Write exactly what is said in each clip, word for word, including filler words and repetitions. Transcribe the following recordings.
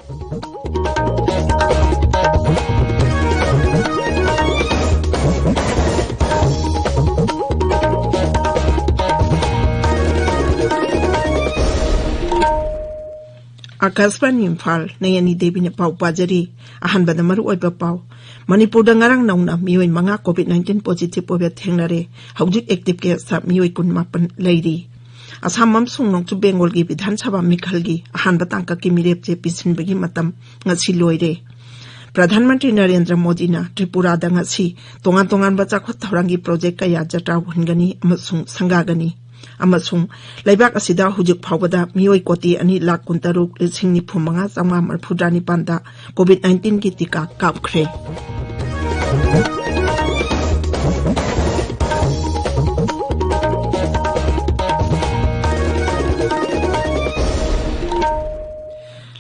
ꯑꯥꯀꯥꯁꯕꯥꯅꯤ ꯏꯝꯐꯥꯜ, ꯅꯌꯅꯤ ꯗꯦꯕꯤꯅ ꯄꯥꯎ ꯄꯥꯖꯔꯤ꯫ ꯑꯍꯥꯟꯕꯗ ꯃꯔꯨꯑꯣꯏꯕ ꯄꯥꯎ꯫ ꯃꯅꯤꯄꯨꯔꯗ ꯉꯔꯥꯡ ꯅꯧꯅ ꯃꯤꯑꯣꯏ ꯃꯉꯥ COVID nineteen positive ꯑꯣꯏꯕ ꯊꯦꯡꯅꯔꯦ꯫ ꯍꯧꯖꯤꯛ active caseꯇ ꯃꯤꯑꯣꯏ ꯀꯨꯟꯃꯥꯄꯟ ꯂꯩꯔꯤ꯫ ꯑꯁꯥꯝ ꯑꯃꯁꯨꯡ ꯅꯣꯡꯆꯨꯞ ꯕꯦꯡꯒꯣꯜꯒꯤ ꯕꯤꯙꯥꯟ ꯁꯚꯥ ꯃꯤꯈꯜꯒꯤ ꯑꯍꯥꯟꯕ ꯇꯥꯡꯀꯛꯀꯤ ꯃꯤꯔꯦꯞ ꯆꯦ ꯄꯤꯁꯤꯟꯕꯒꯤ ꯃꯇꯝ ꯉꯁꯤ ꯂꯣꯏꯔꯦ꯫ ꯄ꯭ꯔꯙꯥꯟ ꯃꯟꯇ꯭ꯔꯤ ꯅꯔꯦꯟꯗ꯭ꯔ ꯃꯣꯗꯤꯅ ꯇ꯭ꯔꯤꯄꯨꯔꯥꯗ ꯉꯁꯤ ꯇꯣꯉꯥꯟ ꯇꯣꯉꯥꯟꯕ ꯆꯥꯎꯈꯠ ꯊꯧꯔꯥꯡꯒꯤ ꯄ꯭ꯔꯣꯖꯦꯛ ꯀꯌꯥ ꯖꯇ꯭ꯔꯥ ꯍꯨꯟꯒꯅꯤ ꯑꯃꯁꯨꯡ ꯁꯪꯒꯥꯒꯅꯤ꯫ ꯑꯃꯁꯨꯡ ꯂꯩꯕꯥꯛ ꯑꯁꯤꯗ ꯍꯧꯖꯤꯛ ꯐꯥꯎꯕꯗ ꯃꯤꯑꯣꯏ ꯀꯣꯇꯤ ꯑꯅꯤ ꯂꯥꯈ ꯀꯨꯟꯇꯔꯨꯛ ꯂꯤꯁꯤꯡ ꯅꯤꯐꯨ ꯃꯉꯥ ꯆꯥꯝꯃꯉꯥ ꯃꯔꯤꯐꯨꯇꯔꯥ ꯅꯤꯄꯥꯟꯗ COVID nineteenꯒꯤ ꯇꯤꯀꯥ ꯀꯥꯞꯈ꯭ꯔꯦ꯫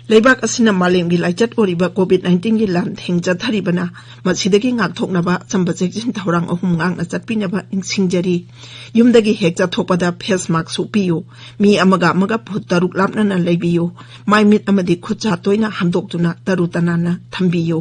ꯂꯩꯕꯥꯛ ꯑꯁꯤꯅ ꯃꯥꯂꯦꯝꯒꯤ ꯂꯥꯏꯆꯠ ꯑꯣꯏꯔꯤꯕ COVID nineteenꯒꯤ ꯂꯥꯟꯊꯦꯡ ꯆꯠꯊꯔꯤꯕꯅ ꯃꯁꯤꯗꯒꯤ ꯉꯥꯛꯊꯣꯛꯅꯕ ꯑꯆꯝꯕ ꯆꯦꯛꯁꯤꯟ ꯊꯧꯔꯥꯡ ꯑꯍꯨꯝ ꯉꯥꯛꯅ ꯆꯠꯄꯤꯅꯕ ꯅꯤꯡꯁꯤꯡꯖꯔꯤ꯫ ꯌꯨꯝꯗꯒꯤ ꯍꯦꯛ ꯆꯠꯊꯣꯛꯄꯗ face mask ꯎꯞꯄꯤꯌꯨ꯫ ꯃꯤ ꯑꯃꯒ ꯑꯃꯒ ꯐꯨꯠ ꯇꯔꯨꯛ ꯂꯥꯞꯅꯅ ꯂꯩꯕꯤꯌꯨ꯫ ꯃꯥꯏ ꯃꯤꯠ ꯑꯃꯗꯤ ꯈꯨꯠ ꯁꯥ ꯇꯣꯏꯅ ꯍꯥꯝꯗꯣꯛꯇꯨꯅ ꯇꯔꯨ ꯇꯅꯥꯟꯅ ꯊꯝꯕꯤꯌꯨ꯫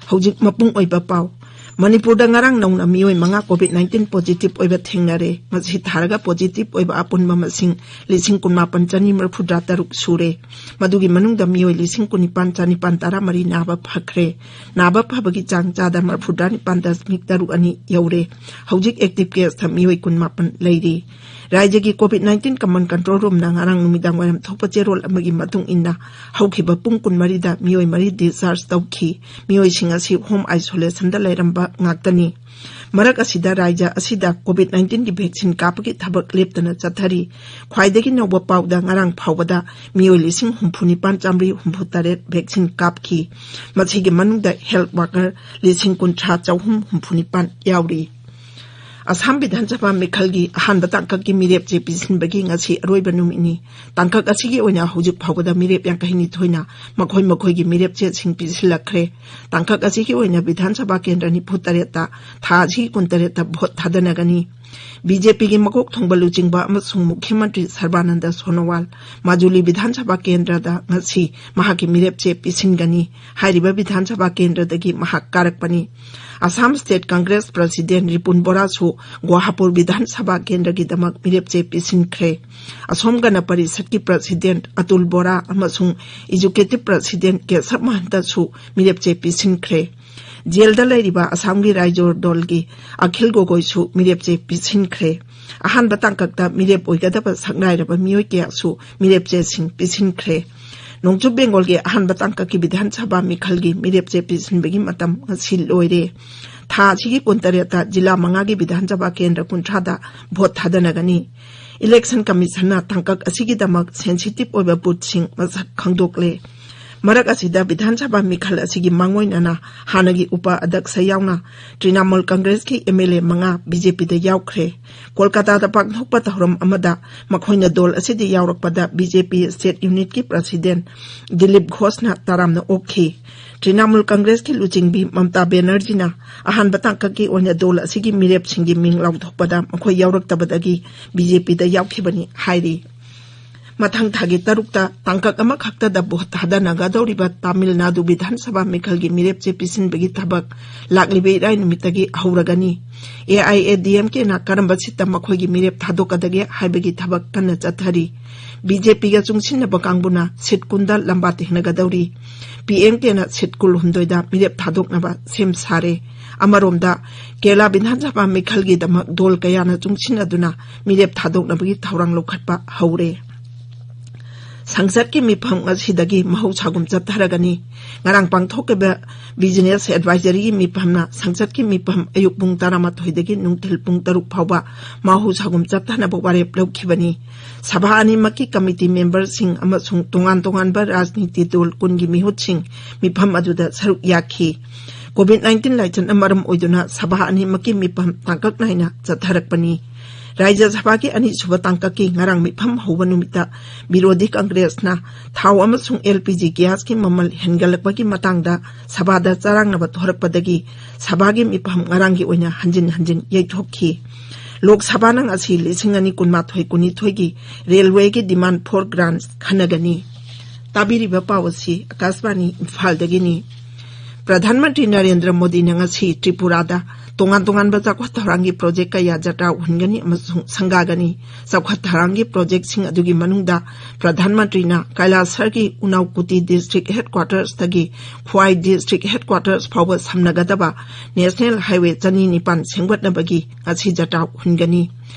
ꯍꯧꯖꯤꯛ ꯃꯄꯨꯡ ꯑꯣꯏꯕ ꯄꯥꯎ꯫ ꯃꯅꯤꯄꯨꯔꯗ ꯉꯔꯥꯡ ꯅꯧꯅ ꯃꯤꯑꯣꯏ ꯃꯉꯥ COVID nineteen positive ꯑꯣꯏꯕ ꯊꯦꯡꯅꯔꯦ꯫ ꯃꯁꯤ ꯊꯥꯔꯒ positive ꯑꯣꯏꯕ ꯑꯄꯨꯟꯕ ꯃꯁꯤꯡ ꯂꯤꯁꯤꯡ ꯀꯨꯟꯃꯥꯄꯟ ꯆꯅꯤ ꯃꯔꯤꯐꯨꯇꯔꯥ ꯇꯔꯨꯛ ꯁꯨꯔꯦ꯫ ꯃꯗꯨꯒꯤ ꯃꯅꯨꯡꯗ ꯃꯤꯑꯣꯏ ꯂꯤꯁꯤꯡ ꯀꯨꯟꯅꯤꯄꯥꯟ ꯆꯅꯤꯄꯥꯟ ꯇꯔꯥꯃꯔꯤ ꯅꯥꯕ ꯐꯈ꯭ꯔꯦ꯫ ꯅꯥꯕ ꯐꯕꯒꯤ ꯆꯥꯡ ꯆꯥꯗ ꯃꯔꯤꯐꯨꯇꯔꯥ ꯅꯤꯄꯥꯟ ꯗꯁꯃꯤꯛ ꯇꯔꯨꯛ ꯑꯅꯤ ꯌꯧꯔꯦ꯫ ꯍꯧꯖꯤꯛ active caseꯇ ꯃꯤꯑꯣꯏ ꯀꯨꯟꯃꯥꯄꯟ ꯂꯩꯔꯤ꯫ ꯔꯥꯖ꯭ꯌꯒꯤ COVID nineteen common control roomꯅ ꯉꯔꯥꯡ ꯅꯨꯃꯤꯗꯥꯡ ꯋꯥꯏꯔꯝ ꯊꯣꯛꯄ ꯆꯦꯔꯣꯜ ꯑꯃꯒꯤ ꯃꯇꯨꯡ ꯏꯟꯅ ꯍꯧꯈꯤꯕ ꯄꯨꯡ ꯀꯨꯟꯃꯔꯤꯗ ꯃꯤꯑꯣꯏ ꯃꯔꯤ discharge ꯇꯧꯈꯤ꯫ ꯃꯤꯑꯣꯏꯁꯤꯡ ꯑꯁꯤ home isolationꯗ ꯂꯩꯔꯝꯕ ꯉꯥꯛꯇꯅꯤ꯫ ꯃꯔꯛ ꯑꯁꯤꯗ ꯔꯥꯖ꯭ꯌ ꯑꯁꯤꯗ COVID nineteenꯒꯤ vaccine ꯀꯥꯞꯄꯒꯤ ꯊꯕꯛ ꯂꯦꯞꯇꯅ ꯆꯠꯊꯔꯤ꯫ ꯈ꯭ꯋꯥꯏꯗꯒꯤ ꯅꯧꯕ ꯄꯥꯎꯗ ꯉꯔꯥꯡ ꯐꯥꯎꯕꯗ ꯃꯤꯑꯣꯏ ꯂꯤꯁꯤꯡ ꯍꯨꯝꯐꯨ ꯅꯤꯄꯥꯟ ꯆꯥꯝꯃꯔꯤ ꯍꯨꯝꯐꯨ ꯇꯔꯦꯠ vaccine ꯀꯥꯞꯈꯤ꯫ ꯃꯁꯤꯒꯤ ꯃꯅꯨꯡꯗ health worker ꯂꯤꯁꯤꯡ ꯀꯨꯟꯊ꯭ꯔꯥ ꯆꯍꯨꯝ ꯍꯨꯝꯐꯨ ꯅꯤꯄꯥꯟ ꯌꯥꯎꯔꯤ꯫ ꯑꯁꯥꯝ ꯕꯤꯙꯥꯟ ꯁꯚꯥ ꯃꯤꯈꯜꯒꯤ ꯑꯍꯥꯟꯕ ꯇꯥꯡꯀꯛꯀꯤ ꯃꯤꯔꯦꯞ ꯆꯦ ꯄꯤꯁꯤꯟꯕꯒꯤ ꯉꯁꯤ ꯑꯔꯣꯏꯕ ꯅꯨꯃꯤꯠꯅꯤ꯫ ꯇꯥꯡꯀꯛ ꯑꯁꯤꯒꯤ ꯑꯣꯏꯅ ꯍꯧꯖꯤꯛ ꯐꯥꯎꯕꯗ ꯃꯤꯔꯦꯞ ꯌꯥꯡꯈꯩ ꯅꯤꯊꯣꯏꯅ ꯃꯈꯣꯏ ꯃꯈꯣꯏꯒꯤ ꯃꯤꯔꯦꯞ ꯆꯦꯁꯤꯡ ꯄꯤꯁꯤꯜꯂꯛꯈ꯭ꯔꯦ꯫ ꯇꯥꯡꯀꯛ ꯑꯁꯤꯒꯤ ꯑꯣꯏꯅ ꯕꯤꯙꯥꯟ ꯁꯚꯥ ꯀꯦꯟꯗ꯭ꯔ ꯅꯤꯐꯨ ꯇꯔꯦꯠꯇ ꯊꯥ ꯑꯁꯤꯒꯤ ꯀꯨꯟꯇꯔꯦꯠꯇ ꯚꯣꯠ ꯊꯥꯗꯅꯒꯅꯤ꯫ ꯕꯤ ꯖꯦ ꯄꯤꯒꯤ ꯃꯀꯣꯛ ꯊꯣꯡꯕ ꯂꯨꯆꯤꯡꯕ ꯑꯃꯁꯨꯡ ꯃꯨꯈ꯭ꯌ ꯃꯟꯇ꯭ꯔꯤ ꯁꯔꯕꯥꯅꯟꯗ ꯁꯣꯅꯣꯋꯥꯜ ꯃꯥꯖꯨꯂꯤ ꯕꯤꯙꯥꯟ ꯁꯚꯥ ꯀꯦꯟꯗ꯭ꯔꯗ ꯉꯁꯤ ꯃꯍꯥꯛꯀꯤ ꯃꯤꯔꯦꯞ ꯆꯦ ꯄꯤꯁꯤꯟꯒꯅꯤ꯫ ꯍꯥꯏꯔꯤꯕ ꯕꯤꯙꯥꯟ ꯁꯚꯥ ꯀꯦꯟꯗ꯭ꯔꯗꯒꯤ ꯃꯍꯥꯛ ꯀꯥꯔꯛꯄꯅꯤ꯫ ꯑꯁꯥꯝ ꯁ꯭ꯇꯦꯠ ꯀꯪꯒ꯭ꯔꯦꯁ ꯄ꯭ꯔꯁꯤꯗꯦꯟ ꯔꯤꯄꯨꯟ ꯕꯣꯔꯥꯁꯨ ꯒꯣꯍꯥꯄꯨꯔ ꯕꯤꯙꯥꯟ ꯁꯚꯥ ꯀꯦꯟꯗ꯭ꯔꯒꯤꯗꯃꯛ ꯃꯤꯔꯦꯞ ꯆꯦ ꯄꯤꯁꯤꯟꯈ꯭ꯔꯦ꯫ ꯑꯁꯣꯝ ꯒꯅ ꯄꯔꯤꯁꯠꯀꯤ ꯄ꯭ꯔꯁꯤꯗꯦꯟ ꯑꯇꯨꯜ ꯕꯣꯔꯥ ꯑꯃꯁꯨꯡ ꯑꯦꯖꯨꯀꯦꯇꯤꯚ ꯄ꯭ꯔꯁꯤꯗꯦꯟ ꯀꯦꯁꯕ ꯃꯍꯟꯇꯁꯨ ꯃꯤꯔꯦꯞ ꯆꯦ ꯄꯤꯁꯤꯟꯈ꯭ꯔꯦ꯫ ꯖꯦꯜꯗ ꯂꯩꯔꯤꯕ ꯑꯁꯥꯝꯒꯤ ꯔꯥꯏꯖꯣꯔ ꯗꯣꯜꯒꯤ ꯑꯈꯤꯜ ꯒꯣꯒꯣꯏꯁꯨ ꯃꯤꯔꯦꯞ ꯆꯦ ꯄꯤꯁꯤꯟꯈ꯭ꯔꯦ꯫ ꯑꯍꯥꯟꯕ ꯇꯥꯡꯀꯛꯇ ꯃꯤꯔꯦꯞ ꯑꯣꯏꯒꯗꯕ ꯁꯛꯅꯥꯏꯔꯕ ꯃꯤꯑꯣꯏ ꯀꯌꯥꯁꯨ ꯃꯤꯔꯦꯞ ꯆꯦꯁꯤꯡ ꯄꯤꯁꯤꯟꯈ꯭ꯔꯦ꯫ ꯅꯣꯡꯆꯨꯞ ꯕꯦꯡꯒꯣꯜꯒꯤ ꯑꯍꯥꯟꯕ ꯇꯥꯡꯀꯛꯀꯤ ꯕꯤꯙꯥꯟ ꯁꯚꯥ ꯃꯤꯈꯜꯒꯤ ꯃꯤꯔꯦꯞ ꯆꯦ ꯄꯤꯁꯤꯟꯕꯒꯤ ꯃꯇꯝ ꯉꯁꯤ ꯂꯣꯏꯔꯦ꯫ ꯊꯥ ꯑꯁꯤꯒꯤ ꯀꯨꯟꯇꯔꯦꯠꯇ ꯖꯤꯂꯥ ꯃꯉꯥꯒꯤ ꯕꯤꯙꯥꯟ ꯁꯚꯥ ꯀꯦꯟꯗ꯭ꯔ ꯀꯨꯟꯊ꯭ꯔꯥꯗ ꯚꯣꯠ ꯊꯥꯗꯅꯒꯅꯤ꯫ ꯏꯂꯦꯛꯁꯟ ꯀꯃꯤꯁꯟꯅ ꯇꯥꯡꯀꯛ ꯑꯁꯤꯒꯤꯗꯃꯛ ꯁꯦꯟꯁꯤꯇꯤꯚ ꯑꯣꯏꯕ ꯕꯨꯊꯁꯤꯡ ꯃꯁꯛ ꯈꯪꯗꯣꯛꯂꯦ꯫ ꯃꯔꯛ ꯑꯁꯤꯗ ꯕꯤꯙꯥꯟ ꯁꯚꯥ ꯃꯤꯈꯜ ꯑꯁꯤꯒꯤ ꯃꯥꯡꯑꯣꯏꯅꯅ ꯍꯥꯟꯅꯒꯤ ꯎꯄ ꯑꯗꯛꯁ ꯌꯥꯎꯅ ꯇ꯭ꯔꯤꯅꯥꯃꯨꯜ ꯀꯪꯒ꯭ꯔꯦꯁꯀꯤ ꯑꯦꯝ ꯑꯦꯜ ꯑꯦ ꯃꯉꯥ ꯕꯤ ꯖꯦ ꯄꯤꯗ ꯌꯥꯎꯈ꯭ꯔꯦ꯫ ꯀꯣꯜꯀꯥꯇꯥꯗ ꯄꯥꯡꯊꯣꯛꯄ ꯊꯧꯔꯝ ꯑꯃꯗ ꯃꯈꯣꯏꯅ ꯗꯣꯜ ꯑꯁꯤꯗ ꯌꯥꯎꯔꯛꯄꯗ ꯕꯤ ꯖꯦ ꯄꯤ ꯁ꯭ꯇꯦꯠ ꯌꯨꯅꯤꯠꯀꯤ ꯄ꯭ꯔꯁꯤꯗꯦꯟ ꯗꯤꯂꯤꯞ ꯘꯣꯁꯅ ꯇꯔꯥꯝꯅ ꯑꯣꯛꯈꯤ꯫ ꯇ꯭ꯔꯤꯅꯥꯃꯨꯜ ꯀꯪꯒ꯭ꯔꯦꯁꯀꯤ ꯂꯨꯆꯤꯡꯕꯤ ꯃꯝꯇꯥ ꯕꯦꯅꯔꯖꯤꯅ ꯑꯍꯥꯟꯕ ꯇꯥꯡꯀꯛꯀꯤ ꯑꯣꯏꯅ ꯗꯣꯜ ꯑꯁꯤꯒꯤ ꯃꯤꯡ ꯂꯥꯎꯊꯣꯛꯄꯗ ꯃꯈꯣꯏ ꯌꯥꯎꯔꯛꯇꯕꯗꯒꯤ ꯕꯤ ꯖꯦ ꯄꯤꯗ ꯌꯥꯎꯈꯤꯕꯅꯤ ꯍꯥꯏꯔꯤ꯫ ꯃꯊꯪ ꯊꯥꯒꯤ ꯇꯔꯨꯛꯇ ꯇꯥꯡꯀꯛ ꯑꯃꯈꯛꯇꯗ ꯚꯣꯠ ꯊꯥꯗꯅꯒꯗꯧꯔꯤꯕ ꯇꯥꯃꯤꯜ ꯅꯥꯗꯨ ꯕꯤꯙꯥꯟ ꯁꯚꯥ ꯃꯤꯈꯜꯒꯤ ꯃꯤꯔꯦꯞ ꯆꯦ ꯄꯤꯁꯤꯟꯕꯒꯤ ꯊꯕꯛ ꯂꯥꯛꯂꯤꯕ ꯏꯔꯥꯏ ꯅꯨꯃꯤꯠꯇꯒꯤ ꯍꯧꯔꯒꯅꯤ꯫ A I A D M ꯀꯦꯅ ꯀꯔꯝꯕ ꯁꯤꯠꯇ ꯃꯈꯣꯏꯒꯤ ꯃꯤꯔꯦꯞ ꯊꯥꯗꯣꯛꯀꯗꯒꯦ ꯍꯥꯏꯕꯒꯤ ꯊꯕꯛ ꯀꯟꯅ ꯆꯠꯊꯔꯤ꯫ ꯕꯤ ꯖꯦ ꯄꯤꯒ ꯆꯨꯡꯁꯤꯟꯅꯕ ꯀꯥꯡꯕꯨꯅ ꯁꯤꯠ ꯀꯨꯟꯗ ꯂꯝꯕꯥ ꯇꯦꯡꯅꯒꯗꯧꯔꯤ꯫ ꯄꯤ ꯑꯦꯝ ꯀꯦꯅ ꯁꯤꯠ ꯀꯨꯟꯍꯨꯝꯗꯣꯏꯗ ꯃꯤꯔꯦꯞ ꯊꯥꯗꯣꯛꯅꯕ ꯁꯦꯝ ꯁꯥꯔꯦ꯫ ꯑꯃꯔꯣꯝꯗ, ꯀꯦꯔꯂꯥ ꯕꯤꯙꯥꯟ ꯁꯚꯥ ꯃꯤꯈꯜꯒꯤꯗꯃꯛ ꯗꯣꯜ ꯀꯌꯥꯅ ꯆꯨꯡꯁꯤꯟꯅꯗꯨꯅ ꯃꯤꯔꯦꯞ ꯊꯥꯗꯣꯛꯅꯕꯒꯤ ꯊꯧꯔꯥꯡ ꯂꯧꯈꯠꯄ ꯍꯧꯔꯦ꯫ ꯁꯪꯁꯠꯀꯤ ꯃꯤꯐꯝ ꯉꯁꯤꯗꯒꯤ ꯃꯍꯧꯁꯥꯒꯨꯝ ꯆꯠꯊꯔꯒꯅꯤ꯫ ꯉꯔꯥꯡ ꯄꯥꯡꯊꯣꯛꯈꯤꯕ ꯕꯤꯖꯤꯅꯦꯁ ꯑꯦꯗꯚꯥꯏꯖꯔꯤꯒꯤ ꯃꯤꯐꯝꯅ ꯁꯪꯁꯠꯀꯤ ꯃꯤꯐꯝ ꯑꯌꯨꯛ ꯄꯨꯡ ꯇꯔꯥꯃꯥꯊꯣꯏꯗꯒꯤ ꯅꯨꯡꯊꯤꯜ ꯄꯨꯡ ꯇꯔꯨꯛ ꯐꯥꯎꯕ ꯃꯍꯧꯁꯥꯒꯨꯝ ꯆꯠꯊꯅꯕ ꯋꯥꯔꯦꯞ ꯂꯧꯈꯤꯕꯅꯤ꯫ ꯁꯚꯥ ꯑꯅꯤꯃꯛꯀꯤ ꯀꯃꯤꯇꯤ ꯃꯦꯝꯕꯔꯁꯤꯡ ꯑꯃꯁꯨꯡ ꯇꯣꯉꯥꯟ ꯇꯣꯉꯥꯟꯕ ꯔꯥꯖꯅꯤꯇꯤ ꯗꯣꯜ ꯀꯨꯟꯒꯤ ꯃꯤꯍꯨꯠꯁꯤꯡ ꯃꯤꯐꯝ ꯑꯗꯨꯗ ꯁꯔꯨꯛ ꯌꯥꯈꯤ꯫ ꯀꯣꯚꯤꯗ ꯅꯥꯏꯟꯇꯤꯟ ꯂꯥꯏꯆꯠꯅ ꯃꯔꯝ ꯑꯣꯏꯗꯨꯅ ꯁꯚꯥ ꯑꯅꯤꯃꯛꯀꯤ ꯃꯤꯐꯝ ꯇꯥꯡꯀꯛ ꯅꯥꯏꯅ ꯆꯠꯊꯔꯛꯄꯅꯤ꯫ ꯔꯥꯖ꯭ꯌ ꯁꯚꯥꯒꯤ ꯑꯅꯤꯁꯨꯕ ꯇꯥꯡꯀꯛꯀꯤ ꯉꯔꯥꯡ ꯃꯤꯐꯝ ꯍꯧꯕ ꯅꯨꯃꯤꯠꯇ ꯕꯤꯔꯣꯙꯤ ꯀꯪꯒ꯭ꯔꯦꯁꯅ ꯊꯥꯎ ꯑꯃꯁꯨꯡ ꯑꯦꯜ ꯄꯤ ꯖꯤ ꯒ꯭ꯌꯥꯁꯀꯤ ꯃꯃꯜ ꯍꯦꯟꯒꯠꯂꯛꯄꯒꯤ ꯃꯇꯥꯡꯗ ꯁꯚꯥꯗ ꯆꯔꯥꯡꯅꯕ ꯊꯣꯔꯛꯄꯗꯒꯤ ꯁꯚꯥꯒꯤ ꯃꯤꯐꯝ ꯉꯔꯥꯡꯒꯤ ꯑꯣꯏꯅ ꯍꯟꯖꯤꯟ ꯍꯟꯖꯤꯟ ꯌꯩꯊꯣꯛꯈꯤ꯫ ꯂꯣꯛ ꯁꯚꯥꯅ ꯉꯁꯤ ꯂꯤꯁꯤꯡ ꯑꯅꯤ ꯀꯨꯟꯃꯥꯊꯣꯏ ꯀꯨꯟꯅꯤꯊꯣꯏꯒꯤ ꯔꯦꯜꯋꯦꯒꯤ demand for grants ꯈꯟꯅꯒꯅꯤ꯫ ꯇꯥꯕꯤꯔꯤꯕ ꯄꯥꯎ ꯑꯁꯤ ꯑꯀꯥꯁꯕꯥꯅꯤ ꯏꯝꯐꯥꯜꯗꯒꯤꯅꯤ꯫ ꯄ꯭ꯔꯙꯥꯟ ꯃꯟꯇ꯭ꯔꯤ ꯅꯔꯦꯟꯗ꯭ꯔ ꯃꯣꯗꯤꯅ ꯉꯁꯤ ꯇ꯭ꯔꯤꯄꯨꯔꯥꯗ ꯇꯣꯉꯥꯟ ꯇꯣꯉꯥꯟꯕ ꯆꯥꯎꯈꯠ ꯊꯧꯔꯥꯡꯒꯤ ꯄ꯭ꯔꯣꯖꯦꯛ ꯀꯌꯥ ꯖꯇ꯭ꯔꯥ ꯎꯍꯟꯒꯅꯤ ꯑꯃꯁꯨꯡ ꯁꯪꯒꯥꯒꯅꯤ꯫ ꯆꯥꯎꯈꯠ ꯊꯧꯔꯥꯡꯒꯤ ꯄ꯭ꯔꯣꯖꯦꯛꯁꯤꯡ ꯑꯗꯨꯒꯤ ꯃꯅꯨꯡꯗ ꯄ꯭ꯔꯙꯥꯟ ꯃꯟꯇ꯭ꯔꯤꯅ ꯀꯩꯂꯥꯁꯍꯔꯒꯤ ꯎꯅꯥꯎꯀꯨꯇꯤ district headquartersꯇꯒꯤ ꯈ꯭ꯋꯥꯏ district headquarters ꯐꯥꯎꯕ ꯁꯝꯅꯒꯗꯕ National Highway ꯆꯅꯤ ꯅꯤꯄꯥꯟ ꯁꯦꯝꯒꯠꯅꯕꯒꯤ ꯉꯁꯤ ꯖꯇ꯭ꯔꯥ ꯎꯍꯟꯒꯅꯤ꯫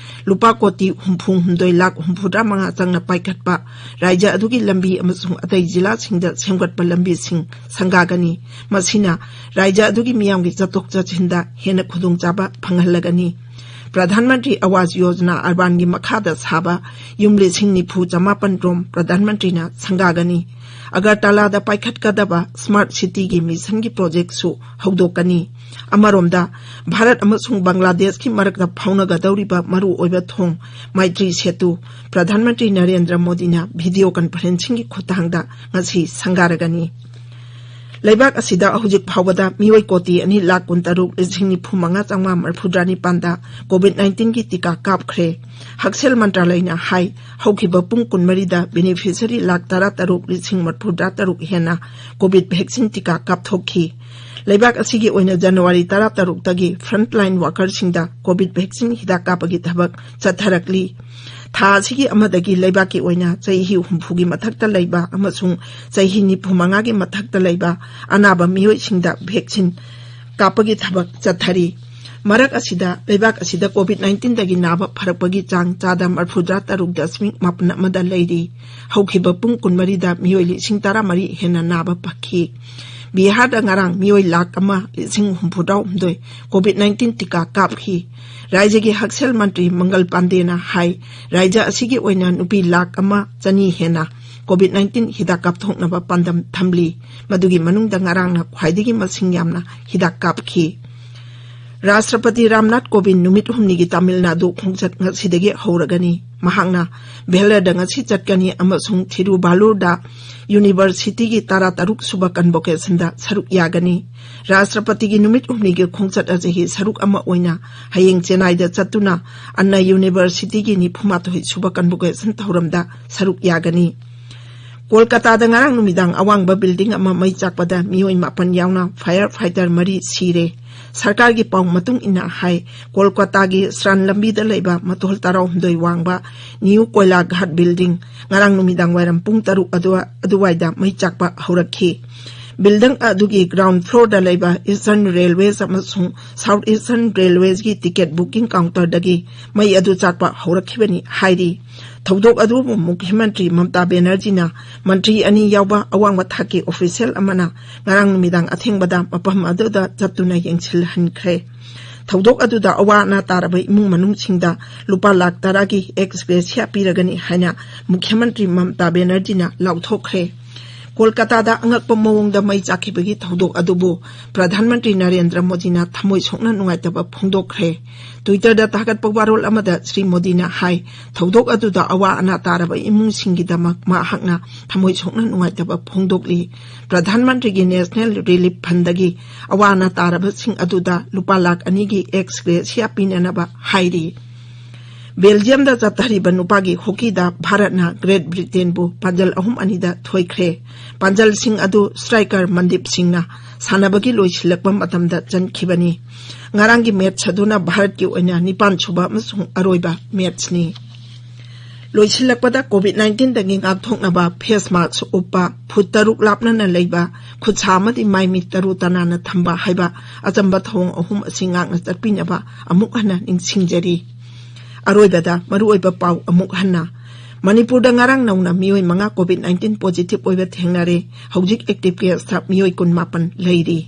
ꯂꯨꯄꯥ ꯀꯣꯇꯤ ꯍꯨꯝꯐꯨ ꯍꯨꯝꯗꯣꯏ ꯂꯥꯈ ꯍꯨꯝꯐꯨꯇꯔꯥ ꯃꯉꯥ ꯆꯪꯅ ꯄꯥꯏꯈꯠꯄ ꯔꯥꯖ꯭ꯌ ꯑꯗꯨꯒꯤ ꯂꯝꯕꯤ ꯑꯃꯁꯨꯡ ꯑꯇꯩ ꯖꯤꯂꯥꯁꯤꯡꯗ ꯁꯦꯝꯒꯠꯄ ꯂꯝꯕꯤꯁꯤꯡ ꯁꯪꯒꯥꯒꯅꯤ꯫ ꯃꯁꯤꯅ ꯔꯥꯖ꯭ꯌ ꯑꯗꯨꯒꯤ ꯃꯤꯌꯥꯝꯒꯤ ꯆꯠꯊꯣꯛ ꯆꯠꯁꯤꯟꯗ ꯍꯦꯟꯅ ꯈꯨꯗꯣꯡꯆꯥꯕ ꯐꯪꯍꯜꯂꯒꯅꯤ꯫ ꯄ꯭ꯔꯙꯥꯟ ꯃꯟꯇ꯭ꯔꯤ ꯑꯋꯥꯖ ꯌꯣꯖꯅꯥ ꯑꯔꯕꯥꯟꯒꯤ ꯃꯈꯥꯗ ꯁꯥꯕ ꯌꯨꯝ ꯂꯤꯁꯤꯡ ꯅꯤꯐꯨ ꯆꯃꯥꯄꯟ ꯔꯣꯝ ꯄ꯭ꯔꯙꯥꯟ ꯃꯟꯇ꯭ꯔꯤꯅ ꯁꯪꯒꯥꯒꯅꯤ꯫ ꯑꯒꯔꯇꯂꯥꯗ ꯄꯥꯏꯈꯠꯀꯗꯕ smart cityꯒꯤ ꯃꯤꯁꯟꯒꯤ ꯄ꯭ꯔꯣꯖꯦꯛꯁꯨ ꯍꯧꯗꯣꯛꯀꯅꯤ꯫ ꯑꯃꯔꯣꯝꯗ, ꯚꯥꯔꯠ ꯑꯃꯁꯨꯡ ꯕꯪꯒ꯭ꯂꯥꯗꯦꯁꯀꯤ ꯃꯔꯛꯇ ꯐꯥꯎꯅꯒꯗꯧꯔꯤꯕ ꯃꯔꯨꯑꯣꯏꯕ ꯊꯣꯡ ꯃꯩꯇ꯭ꯔꯤ ꯁꯦꯇꯨ ꯄ꯭ꯔꯙꯥꯟ ꯃꯟꯇ꯭ꯔꯤ ꯅꯔꯦꯟꯗ꯭ꯔ ꯃꯣꯗꯤꯅ video conferencingꯒꯤ ꯈꯨꯠꯊꯥꯡꯗ ꯉꯁꯤ ꯁꯪꯒꯥꯔꯒꯅꯤ꯫ ꯂꯩꯕꯥꯛ ꯑꯁꯤꯗ ꯍꯧꯖꯤꯛ ꯐꯥꯎꯕꯗ ꯃꯤꯑꯣꯏ ꯀꯣꯇꯤ ꯑꯅꯤ ꯂꯥꯈ ꯀꯨꯟꯇꯔꯨꯛ ꯂꯤꯁꯤꯡ ꯅꯤꯐꯨ ꯃꯉꯥ ꯆꯥꯝꯃꯉꯥ ꯃꯔꯤꯐꯨꯇꯔꯥ ꯅꯤꯄꯥꯟꯗ COVID nineteenꯒꯤ ꯇꯤꯀꯥ ꯀꯥꯞꯈ꯭ꯔꯦ꯫ ꯍꯛꯁꯦꯜ ꯃꯟꯇ꯭ꯔꯥꯂꯌꯅ ꯍꯥꯏ, ꯍꯧꯈꯤꯕ ꯄꯨꯡ ꯀꯨꯟꯃꯔꯤꯗ beneficiary ꯂꯥꯈ ꯇꯔꯥꯇꯔꯨꯛ ꯂꯤꯁꯤꯡ ꯃꯔꯤꯐꯨꯇꯔꯥ ꯇꯔꯨꯛ ꯍꯦꯟꯅ COVID vaccine ꯇꯤꯀꯥ ꯀꯥꯞꯊꯣꯛꯈꯤ꯫ ꯂꯩꯕꯥꯛ ꯑꯁꯤꯒꯤ ꯑꯣꯏꯅ January ꯇꯔꯥꯇꯔꯨꯛꯇꯒꯤ frontline workerꯁꯤꯡꯗ COVID vaccine ꯍꯤꯗꯥꯛ ꯀꯥꯞꯄꯒꯤ ꯊꯕꯛ ꯆꯠꯊꯔꯛꯂꯤ꯫ ꯊꯥ ꯑꯁꯤꯒꯤ ꯑꯃꯗꯒꯤ ꯂꯩꯕꯥꯛꯀꯤ ꯑꯣꯏꯅ ꯆꯍꯤ ꯍꯨꯝꯐꯨꯒꯤ ꯃꯊꯛꯇ ꯂꯩꯕ ꯑꯃꯁꯨꯡ ꯆꯍꯤ ꯅꯤꯐꯨ ꯃꯉꯥꯒꯤ ꯃꯊꯛꯇ ꯂꯩꯕ ꯑꯅꯥꯕ ꯃꯤꯑꯣꯏꯁꯤꯡꯗ vaccine ꯀꯥꯞꯄꯒꯤ ꯊꯕꯛ ꯆꯠꯊꯔꯤ꯫ ꯃꯔꯛ ꯑꯁꯤꯗ ꯂꯩꯕꯥꯛ ꯑꯁꯤꯗ COVID nineteenꯗꯒꯤ ꯅꯥꯕ ꯐꯔꯛꯄꯒꯤ ꯆꯥꯡ ꯆꯥꯗ ꯃꯔꯤꯐꯨꯇꯔꯥ ꯇꯔꯨꯛ ꯗꯁꯃꯤꯛ ꯃꯥꯄꯟ ꯑꯃꯗ ꯂꯩꯔꯤ꯫ ꯍꯧꯈꯤꯕ ꯄꯨꯡ ꯀꯨꯟꯃꯔꯤꯗ ꯃꯤꯑꯣꯏ ꯂꯤꯁꯤꯡ ꯇꯔꯥꯃꯔꯤ ꯍꯦꯟꯅ ꯅꯥꯕ ꯐꯈꯤ꯫ ꯕꯤꯍꯥꯔꯗ ꯉꯔꯥꯡ ꯃꯤꯑꯣꯏ ꯂꯥꯈ ꯑꯃ ꯂꯤꯁꯤꯡ ꯍꯨꯝꯐꯨꯇꯔꯥꯍꯨꯝꯗꯣꯏ COVID nineteen ꯇꯤꯀꯥ ꯀꯥꯞꯈꯤ꯫ ꯔꯥꯖ꯭ꯌꯒꯤ ꯍꯛꯁꯦꯜ ꯃꯟꯇ꯭ꯔꯤ ꯃꯪꯒꯜ ꯄꯥꯟꯗꯦꯅ ꯍꯥꯏ, ꯔꯥꯖ꯭ꯌ ꯑꯁꯤꯒꯤ ꯑꯣꯏꯅ ꯅꯨꯄꯤ ꯂꯥꯈ ꯑꯃ ꯆꯅꯤ ꯍꯦꯟꯅ COVID nineteen ꯍꯤꯗꯥꯛ ꯀꯥꯞꯊꯣꯛꯅꯕ ꯄꯥꯟꯗꯝ ꯊꯝꯂꯤ꯫ ꯃꯗꯨꯒꯤ ꯃꯅꯨꯡꯗ ꯉꯔꯥꯡꯅ ꯈ꯭ꯋꯥꯏꯗꯒꯤ ꯃꯁꯤꯡ ꯌꯥꯝꯅ ꯍꯤꯗꯥꯛ ꯀꯥꯞꯈꯤ꯫ ꯔꯥꯁꯇ꯭ꯔꯄꯇꯤ ꯔꯥꯝꯅꯥꯊ ꯀꯣꯕꯤꯟꯗ ꯅꯨꯃꯤꯠ ꯍꯨꯝꯅꯤꯒꯤ ꯇꯥꯃꯤꯜ ꯅꯥꯗꯨ ꯈꯣꯡꯆꯠ ꯉꯁꯤꯗꯒꯤ ꯍꯧꯔꯒꯅꯤ꯫ ꯃꯍꯥꯛꯅ ꯚꯦꯜꯂꯔꯗ ꯉꯁꯤ ꯆꯠꯀꯅꯤ ꯑꯃꯁꯨꯡ ꯊꯤꯔꯨꯚꯥꯂꯨꯔꯗ ꯌꯨꯅꯤꯚꯔꯁꯤꯇꯤꯒꯤ ꯇꯔꯥꯇꯔꯨꯛ ꯁꯨꯕ ꯀꯟꯚꯣꯀꯦꯁꯟꯗ ꯁꯔꯨꯛ ꯌꯥꯒꯅꯤ꯫ ꯔꯥꯁꯇ꯭ꯔꯄꯇꯤꯒꯤ ꯅꯨꯃꯤꯠ ꯍꯨꯝꯅꯤꯒꯤ ꯈꯣꯡꯆꯠ ꯑꯁꯤꯒꯤ ꯁꯔꯨꯛ ꯑꯃ ꯑꯣꯏꯅ ꯍꯌꯦꯡ ꯆꯦꯟꯅꯥꯏꯗ ꯆꯠꯇꯨꯅ ꯑꯟꯅ ꯌꯨꯅꯤꯚꯔꯁꯤꯇꯤꯒꯤ ꯅꯤꯐꯨꯃꯥꯊꯣꯏ ꯁꯨꯕ ꯀꯟꯚꯣꯀꯦꯁꯟ ꯊꯧꯔꯝꯗ ꯁꯔꯨꯛ ꯌꯥꯒꯅꯤ꯫ ꯀꯣꯜꯀꯇꯥꯗ ꯉꯔꯥꯡ ꯅꯨꯃꯤꯗꯥꯡ ꯑꯋꯥꯡꯕ ꯕꯤꯜꯗꯤꯡ ꯑꯃ ꯃꯩ ꯆꯥꯛꯄꯗ ꯃꯤꯑꯣꯏ ꯃꯥꯄꯟ ꯌꯥꯎꯅ ꯐꯥꯌꯔ ꯐꯥꯏꯇꯔ ꯃꯔꯤ ꯁꯤꯔꯦ꯫ ꯁꯔꯀꯥꯔꯒꯤ ꯄꯥꯎ ꯃꯇꯨꯡ ꯏꯟꯅ ꯍꯥꯏ, ꯀꯣꯜꯀꯇꯥꯒꯤ ꯁ꯭ꯔꯥꯟ ꯂꯝꯕꯤꯗ ꯂꯩꯕ ꯃꯊꯣꯜ ꯇꯔꯥꯍꯨꯝꯗꯣꯏ ꯋꯥꯡꯕ ꯅ꯭ꯌꯨ ꯀꯣꯏꯂꯥ ꯘꯥꯠ ꯕꯤꯜꯗꯤꯡ ꯉꯔꯥꯡ ꯅꯨꯃꯤꯗꯥꯡ ꯋꯥꯏꯔꯝ ꯄꯨꯡ ꯇꯔꯨꯛ ꯑꯗꯨꯋꯥ-, ꯑꯗꯨꯋꯥꯏꯗ ꯃꯩ ꯆꯥꯛꯄ ꯍꯧꯔꯛꯈꯤ꯫ ꯕꯤꯜꯗꯤꯡ ꯑꯗꯨꯒꯤ ꯒ꯭ꯔꯥꯎꯟ ꯐ꯭ꯂꯣꯔꯗ ꯂꯩꯕ ꯏꯁꯇꯔꯟ ꯔꯦꯜꯋꯦꯁ ꯑꯃꯁꯨꯡ ꯁꯥꯎꯠ ꯏꯁꯇꯔꯟ ꯔꯦꯜꯋꯦꯁꯀꯤ ꯇꯤꯀꯦꯠ ꯕꯨꯀꯤꯡ ꯀꯥꯎꯟꯇꯔꯗꯒꯤ ꯃꯩ ꯑꯗꯨ ꯆꯥꯛꯄ ꯍꯧꯔꯛꯈꯤꯕꯅꯤ ꯍꯥꯏꯔꯤ꯫ ꯊꯧꯗꯣꯛ ꯑꯗꯨꯕꯨ ꯃꯨꯈ꯭ꯌ ꯃꯟꯇ꯭ꯔꯤ ꯃꯃꯇꯥ ꯕꯦꯅꯔꯖꯤꯅ ꯃꯟꯇ꯭ꯔꯤ ꯑꯅꯤ ꯌꯥꯎꯕ ꯑꯋꯥꯡꯕ ꯊꯥꯛꯀꯤ ꯑꯣꯐꯤꯁꯤꯌꯦꯜ ꯑꯃꯅ ꯉꯔꯥꯡ ꯅꯨꯃꯤꯗꯥꯡ ꯑꯊꯦꯡꯕꯗ ꯃꯐꯝ ꯑꯗꯨꯗ ꯆꯠꯇꯨꯅ ꯌꯦꯡꯁꯤꯜꯍꯟꯈ꯭ꯔꯦ꯫ ꯊꯧꯗꯣꯛ ꯑꯗꯨꯗ ꯑꯋꯥ ꯑꯅꯥ ꯇꯥꯔꯕ ꯏꯃꯨꯡ ꯃꯅꯨꯡꯁꯤꯡꯗ ꯂꯨꯄꯥ ꯂꯥꯈ ꯇꯔꯥꯒꯤ ꯑꯦꯛꯁ ꯒ꯭ꯔꯦꯁꯤꯌꯥ ꯄꯤꯔꯒꯅꯤ ꯍꯥꯏꯅ ꯃꯨꯈ꯭ꯌ ꯃꯟꯇ꯭ꯔꯤ ꯃꯃꯇꯥ ꯕꯦꯅꯔꯖꯤꯅ ꯂꯥꯎꯊꯣꯛꯈ꯭ꯔꯦ꯫ ꯀꯣꯜꯀꯇꯥꯗ ꯑꯉꯛꯄ ꯃꯑꯣꯡꯗ ꯃꯩ ꯆꯥꯛꯈꯤꯕꯒꯤ ꯊꯧꯗꯣꯛ ꯑꯗꯨꯕꯨ ꯄ꯭ꯔꯙꯥꯟ ꯃꯟꯇ꯭ꯔꯤ ꯅꯔꯦꯟꯗ꯭ꯔ ꯃꯣꯗꯤꯅ ꯊꯃꯣꯏ ꯁꯣꯛꯅ ꯅꯨꯡꯉꯥꯏꯇꯕ ꯐꯣꯡꯗꯣꯛꯈ꯭ꯔꯦ꯫ ꯇ꯭ꯋꯤꯇꯔꯗ ꯊꯥꯒꯠꯄ ꯋꯥꯔꯣꯜ ꯑꯃꯗ ꯁ꯭ꯔꯤ ꯃꯣꯗꯤꯅ ꯍꯥꯏ, ꯊꯧꯗꯣꯛ ꯑꯗꯨꯗ ꯑꯋꯥ ꯑꯅꯥ ꯇꯥꯔꯕ ꯏꯃꯨꯡꯁꯤꯡꯒꯤꯗꯃꯛ ꯃꯍꯥꯛꯅ ꯊꯃꯣꯏ ꯁꯣꯛꯅ ꯅꯨꯡꯉꯥꯏꯇꯕ ꯐꯣꯡꯗꯣꯛꯂꯤ꯫ ꯄ꯭ꯔꯙꯥꯟ ꯃꯟꯇ꯭ꯔꯤꯒꯤ ꯅꯦꯁꯅꯦꯜ ꯔꯤꯂꯤꯐ ꯐꯟꯗꯒꯤ ꯑꯋꯥ ꯑꯅꯥ ꯇꯥꯔꯕꯁꯤꯡ ꯑꯗꯨꯗ ꯂꯨꯄꯥ ꯂꯥꯈ ꯑꯅꯤꯒꯤ ꯑꯦꯛꯁ ꯒ꯭ꯔꯦꯁꯤꯌꯥ ꯄꯤꯅꯅꯕ ꯍꯥꯏꯔꯤ꯫ ꯕꯦꯜꯖꯤꯌꯝꯗ ꯆꯠꯊꯔꯤꯕ ꯅꯨꯄꯥꯒꯤ ꯍꯣꯀꯤꯗ ꯚꯥꯔꯠꯅ ꯒ꯭ꯔꯦꯠ ꯕ꯭ꯔꯤꯇꯦꯟꯕꯨ ꯄꯥꯟꯖꯜ ꯑꯍꯨꯝ ꯑꯅꯤꯗ ꯊꯣꯏꯈ꯭ꯔꯦ꯫ ꯄꯥꯟꯖꯜꯁꯤꯡ ꯑꯗꯨ ꯁ꯭ꯇ꯭ꯔꯥꯏꯀꯔ ꯃꯟꯗꯤꯞ ꯁꯤꯡꯅ ꯁꯥꯟꯅꯕꯒꯤ ꯂꯣꯏꯁꯤꯜꯂꯛꯄ ꯃꯇꯝꯗ ꯆꯟꯈꯤꯕꯅꯤ꯫ ꯉꯔꯥꯡꯒꯤ ꯃꯦꯠꯆ ꯑꯗꯨꯅ ꯚꯥꯔꯠꯀꯤ ꯑꯣꯏꯅ ꯅꯤꯄꯥꯟ ꯁꯨꯕ ꯑꯃꯁꯨꯡ ꯑꯔꯣꯏꯕ ꯃꯦꯠꯆꯅꯤ꯫ ꯂꯣꯏꯁꯤꯜꯂꯛꯄꯗ ꯀꯣꯚꯤꯗ ꯅꯥꯏꯟꯇꯤꯟꯗꯒꯤ ꯉꯥꯛꯊꯣꯛꯅꯕ ꯐꯦꯁ ꯃꯥꯁꯛ ꯎꯞꯄ, ꯐꯨꯠ ꯇꯔꯨꯛ ꯂꯥꯞꯅꯅ ꯂꯩꯕ, ꯈꯨꯠꯁꯥ ꯑꯃꯗꯤ ꯃꯥꯏ ꯃꯤꯠ ꯇꯔꯨ ꯇꯅꯥꯟꯅ ꯊꯝꯕ ꯍꯥꯏꯕ ꯑꯆꯝꯕ ꯊꯧꯑꯣꯡ ꯑꯍꯨꯝ ꯑꯁꯤ ꯉꯥꯛꯅ ꯆꯠꯄꯤꯅꯕ ꯑꯃꯨꯛ ꯍꯟꯅ ꯅꯤꯡꯁꯤꯡꯖꯔꯤ꯫ ꯑꯔꯣꯏꯕꯗ ꯃꯔꯨꯑꯣꯏꯕ ꯄꯥꯎ ꯑꯃꯨꯛ ꯍꯟꯅ꯫ ꯃꯅꯤꯄꯨꯔꯗ ꯉꯔꯥꯡ ꯅꯧꯅ ꯃꯤꯑꯣꯏ ꯃꯉꯥ ꯀꯣꯚꯤꯗ ꯅꯥꯏꯟꯇꯤꯟ ꯄꯣꯖꯤꯇꯤꯚ ꯑꯣꯏꯕ ꯊꯦꯡꯅꯔꯦ꯫ ꯍꯧꯖꯤꯛ ꯑꯦꯛꯇꯤꯚ ꯀꯦꯁꯇ ꯃꯤꯑꯣꯏ ꯀꯨꯟꯃꯥꯄꯟ ꯂꯩꯔꯤ꯫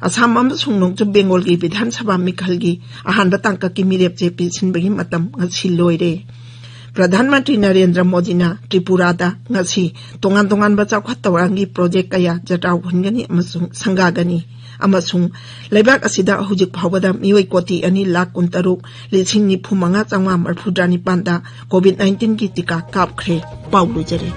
ꯑꯁꯥꯝ ꯑꯃꯁꯨꯡ ꯅꯣꯡꯆꯨꯞ ꯕꯦꯡꯒꯣꯜꯒꯤ ꯕꯤꯙꯥꯟ ꯁꯚꯥ ꯃꯤꯈꯜꯒꯤ ꯑꯍꯥꯟꯕ ꯇꯥꯡꯀꯛꯀꯤ ꯃꯤꯔꯦꯞ ꯆꯦ ꯄꯤꯁꯤꯟꯕꯒꯤ ꯃꯇꯝ ꯉꯁꯤ ꯂꯣꯏꯔꯦ꯫ ꯄ꯭ꯔꯙꯥꯟ ꯃꯟꯇ꯭ꯔꯤ ꯅꯔꯦꯟꯗ꯭ꯔ ꯃꯣꯗꯤꯅ ꯇ꯭ꯔꯤꯄꯨꯔꯥꯗ ꯉꯁꯤ ꯇꯣꯉꯥꯟ ꯇꯣꯉꯥꯟꯕ ꯆꯥꯎꯈꯠ ꯊꯧꯔꯥꯡꯒꯤ ꯄ꯭ꯔꯣꯖꯦꯛ ꯀꯌꯥ ꯖꯇ꯭ꯔꯥ ꯍꯨꯟꯒꯅꯤ ꯑꯃꯁꯨꯡ ꯁꯪꯒꯥꯒꯅꯤ꯫ ꯑꯃꯁꯨꯡ ꯂꯩꯕꯥꯛ ꯑꯁꯤꯗ ꯍꯧꯖꯤꯛ ꯐꯥꯎꯕꯗ ꯃꯤꯑꯣꯏ ꯀꯣꯇꯤ ꯑꯅꯤ ꯂꯥꯈ ꯀꯨꯟꯇꯔꯨꯛ ꯂꯤꯁꯤꯡ ꯅꯤꯐꯨ ꯃꯉꯥ ꯆꯥꯝꯃꯉꯥ ꯃꯔꯤꯐꯨꯇꯔꯥ ꯅꯤꯄꯥꯟꯗ COVID nineteenꯒꯤ ꯇꯤꯀꯥ ꯀꯥꯞꯈ꯭ꯔꯦ꯫ ꯄꯥꯎ ꯂꯣꯏꯖꯔꯦ꯫